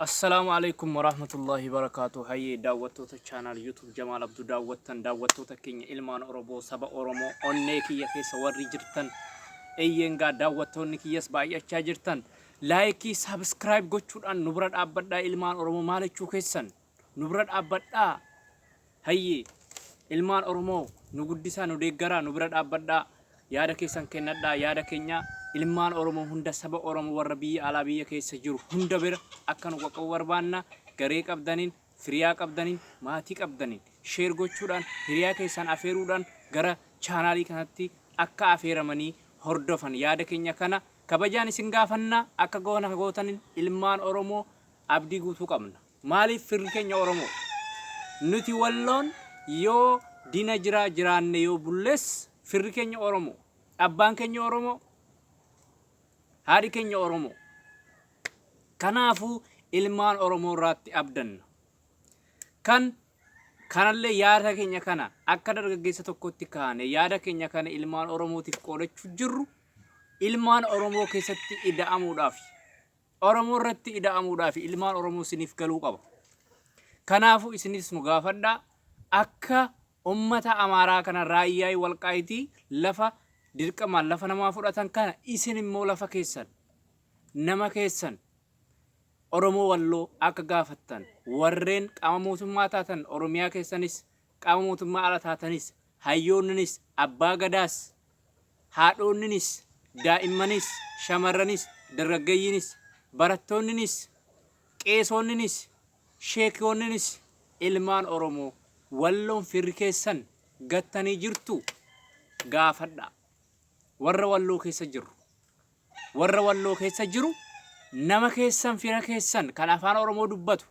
Assalaamu alaikum warahmatullahi wabarakaatu. Hayyee daawwattoota channel YouTube Jamaal Abduu daawwattan, daawwattoota keenya ilmaan Oromoo, saba Oromoo onnee kiyya keessa warri jirtan, eeyyeen gaa daawwattoonni kiyyas baay'achaa jirtan, like, subscribe gochuudhaan nu bira dhaabbadhaa. Ilmaan Oromoo, maal jechuu keessan, nu bira dhaabbadhaa. Hayyee ilmaan Oromoo, nu guddisaa, nu deeggaraa, nu bira dhaabbadhaa, yaada keessan kennadhaa. Yaada keenya ilmaan Oromoo hunda, saba Oromoo warra biyya alaa, biyya keessa jiru hunda bira akka nu qaqqabu barbaanna. Garee qabdaniin, firiyaa qabdaniin, maatii qabdaniin share gochuudhaan, hiriyaa keessan afeeruudhaan gara chaanaalii kanatti akka afeeramanii hordofan yaada keenya kana kabajaan isin gaafanna. Akka goona gootanin ilmaan Oromoo abdii guutuu qabna. Maaliif? Firri keenya Oromoo. Nuti Walloon yoo dina jiraa jiraanne, yoo bulles, firri keenya Oromoo. Abbaan keenya Oromoo. Haadhi keenya Oromoo. Kanaafuu ilmaan Oromoo irraatti abdanna. Kan kanallee yaada keenya kana akka dargaggeessa tokkotti kaane, yaada keenya kana ilmaan Oromootiif qoodachuu jirru, ilmaan Oromoo keessatti ida'amuudhaaf, Oromoo irratti ida'amuudhaaf, ilmaan Oromoo isiniif galuu qaba. Kanaafuu isinis nu gaafadhaa. Akka ummata Amaaraa kana raayyaa Walqaayitii lafa dirqamaan lafa namaa fudhatan kana, isin immoo lafa keessan, nama keessan Oromoo Walloo akka gaafattan, warreen qaama mootummaa taatan, Oromiyaa keessanis, qaama mootummaa ala taatanis, hayyoonninis, abbaa gadaas, haadhoonninis, daa'immanis, shamarranis, dargaggeeyyiinis, barattoonninis, qeesoonninis, sheekoonninis, ilmaan Oromoo Walloon firri keessan gattanii jirtu, gaafadhaa. Warra Walloo keessa jiru. Warra Walloo keessa jiru, nama keessan, fira keessan kan afaan Oromoo dubbatu,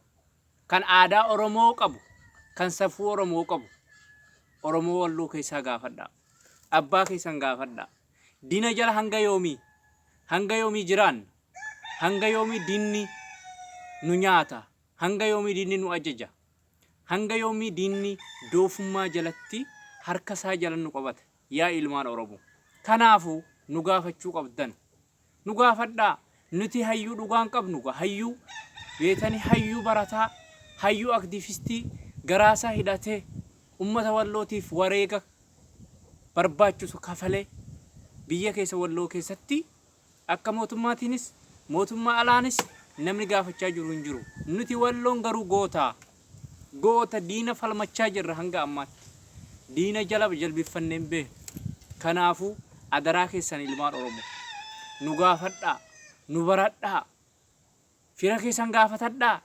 kan aadaa Oromoo qabu, kan safuu Oromoo qabu, Oromoo Walloo keessaa gaafadhaa. Abbaa keessan gaafadhaa. Dina jala hanga yoomii? Hanga yoomii jiraanna? Hanga yoomii dinni nu nyaata? Hanga yoomii diinni nu ajaja? Hanga yoomii diinni doofummaa jalatti harka isaa jala nu qabata? Yaa ilmaan Oromoo. Kanaafuu nu gaafachuu qabdan. Nu gaafadhaa. Nuti hayyuu dhugaan qabnu gaa, hayyuu beetanii, hayyuu barataa, hayyuu aktivistii garaasaa hidhatee ummata Wallootiif wareega barbaachisu kafalee biyya keessa Walloo keessatti akka mootummaatiinis mootummaa alaanis namni gaafachaa jiru hin jiru. Nuti Walloon garuu goota. Goota diina falmachaa jirra hanga ammaatti. Diina jala jalbiffannee hin beeknu. Kanaafuu adaraa keessan, ilmaan Oromoo. Nu gaafadhaa. Nu baradhaa. Fira keessan gaafatadhaa.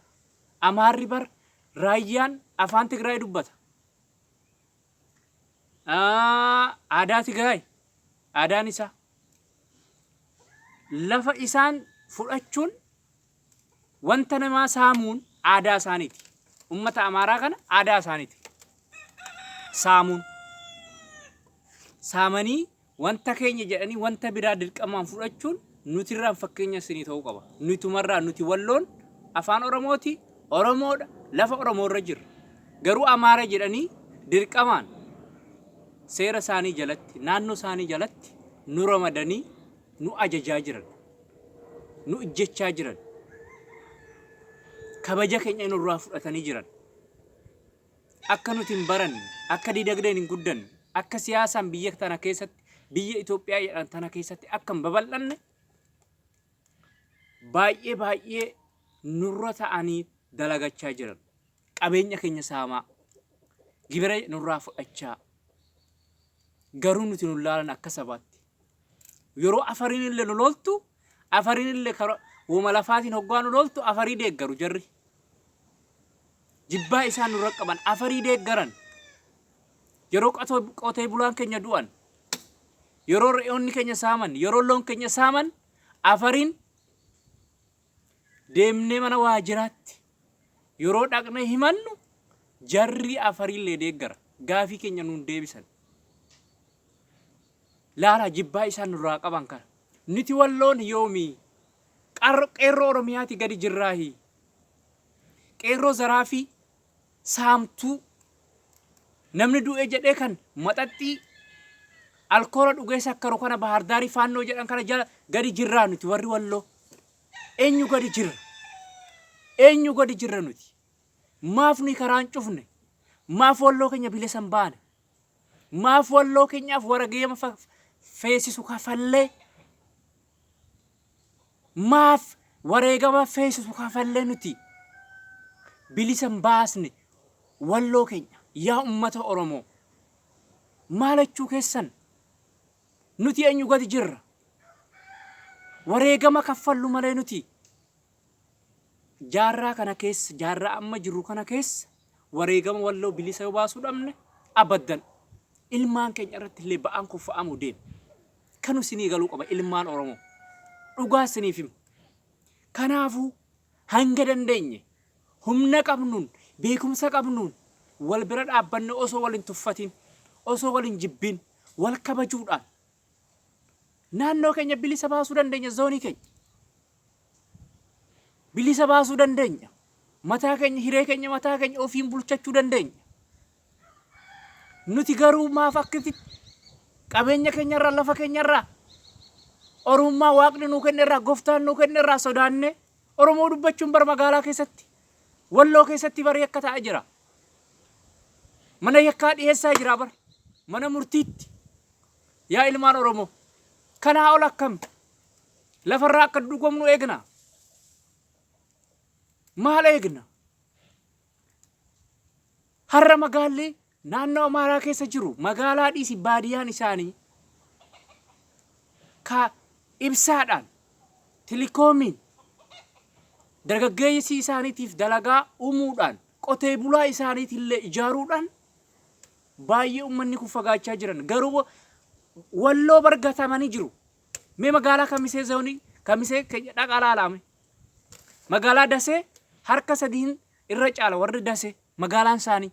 Amaarri bar raayyaan afaan Tigraay dubbata. Aadaa Tigraay. Aadaan isaa. Lafa isaan fudhachuun, wanta namaa saamuun aadaa isaaniiti. Ummata Amaaraa kana aadaa isaaniiti. Saamuun. Saamanii wanta keenya jedhanii wanta biraa dirqamaan fudhachuun nutirraan fakkeenya isinii ta'uu qaba. Nutumarraa, nuti Walloon afaan Oromooti, Oromoodha, lafa Oromoo irra jirra. Garuu Amaara jedhanii dirqamaan seera isaanii jalatti, naannoo isaanii jalatti nu ramadanii nu ajajaa jiran. Nu ijjechaa jiran. Kabaja keenya nurraa fudhatanii jiran. Akka nuti hin baranne, akka dinagdeen hin guddanne, akka siyaasaan biyya tana keessatti, biyya Itoophiyaa jedhan tana keessatti akka hin babal'anne baay'ee baay'ee nurra ta'anii dalagachaa jiran. Qabeenya keenya saamaa, gibira nurraa fudhachaa, garuu nuti nun laalan akka sabaatti. Yeroo Afariin illee nu loltu, Afariin illee woma lafaatiin hoggaa nu loltu, Afarii deeggaru jarri. Jibbaa isaan nurra qaban Afarii deeggaran. Yeroo qotee bulaan keenya du'an, yeroo re'oonni keenya saaman, yeroo loon keenya saaman, Afariin deemnee mana waajjiraatti yeroo dhaqnee himannu, jarri Afariillee deeggara. Gaafii keenya nuun deebisan. Laalaa jibbaa isaan nurraa qaban kana. Nuti Walloon yoomii qeerroo Oromiyaati gadi jirraahi? Qeerroo zaraafii, saamtuu, namni du'e jedhee kan maxaxxii alkoola dhugee sakkaru kana, Bahaardaarii Faannoo jedhan kana jala gadi jirraa nuti warri Walloo? Eenyu gadi jirra? Eenyu gadi jirra nuti? Maaf nuyi karaa hin cufne? Maaf walloo keenya bilisa hin baane? Maaf walloo keenyaaf warageema feesisu kafallee? Maaf wareegama feesisu kafallee nuti bilisa hin baasne walloo keenya? Yaa ummata Oromoo, maal jechuu keessan? Nuti eenyu gadi jirra? Wareegama kaffallu malee nuti jaarraa kana keessa, jaarraa amma jirru kana keessa wareegama walloo bilisa yoo baasuu dhabne abaddan ilmaan keenya irratti illee ba'aan kun fe'amuu deema. Kanu isinii galuu qaba ilmaan Oromoo. Dhugaa isiniif hima. Kanaafuu hanga dandeenye humna qabnuun, beekumsa qabnuun wal bira dhaabbanne osoo wal hin tuffatin, osoo wal hin jibbin, wal kabajuudhaan naannoo keenya bilisa baasuu dandeenya, zoonii keenya. Bilisa baasuu dandeenya. Mataa keenya, hiree keenya mataa keenya ofiin bulchachuu dandeenya. Nuti garuu maaf akkasitti qabeenya keenyarraa, lafa keenyarraa, Oromummaa Waaqni nuu kennerraa, goftaan nuu kennerraa sodaannee Oromoo dubbachuun bar magaalaa keessatti, Walloo keessatti bar yakka ta'aa jira. Mana yakkaa dhiyeessaa jira bar. Mana murtiitti. Yaa ilmaan Oromoo, kanaa ol akkam lafarraa akka dugomnu eegna? Maal eegna? Har'a magaalli naannoo Amaaraa keessa jiru magaalaa dhiisi baadiyyaan isaanii ka ibsaadhaan, tilikoomiin, dargaggeessii isaaniitiif dalagaa uumuudhaan, qotee bulaa isaaniitillee ijaaruudhaan baay'ee uummanni kun fagaachaa jiran. Garuu Walloo bargatamanii jiru. Mee magaalaa Kamisee zoonii Kamisee keenya dhaqaa laalaame. Magaalaa Dasee harka sadiin irra caala warri Dasee magaalaan isaanii.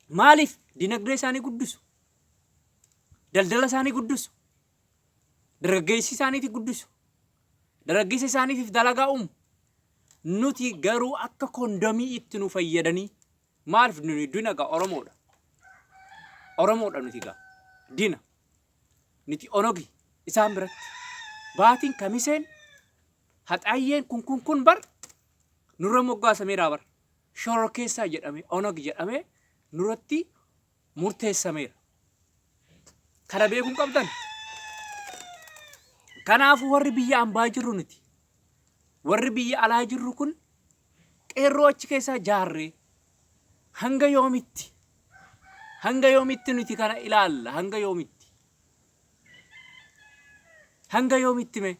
Maaliif dinagdee isaanii guddisu? Daldala isaanii guddisu. Dargaggeessi isaaniiti guddisu. Dargaggeessa isaaniitiif dalagaa uumu. Nuti garuu akka kondomii itti nu fayyadanii maaliif nuni dina gaa Oromoodha. Oromoodha nuti gaa dina. Nuti Onogi isaan biratti. Baatiin Kamiseen Haxaayyeen kun kun kun bar nurra moggaasameera bar. Shororkeessaa jedhamee Onog jedhamee nurratti murteessameera. Kana beekuun qabdan. Kanaafuu warri biyya ambaa jirru nuti. Warri biyya alaa jirru kun qeerroo achi keessaa jaarree hanga yoomitti hanga yoomitti nuti kana ilaalla? Hanga yoomitti? Hanga yoomitti mee?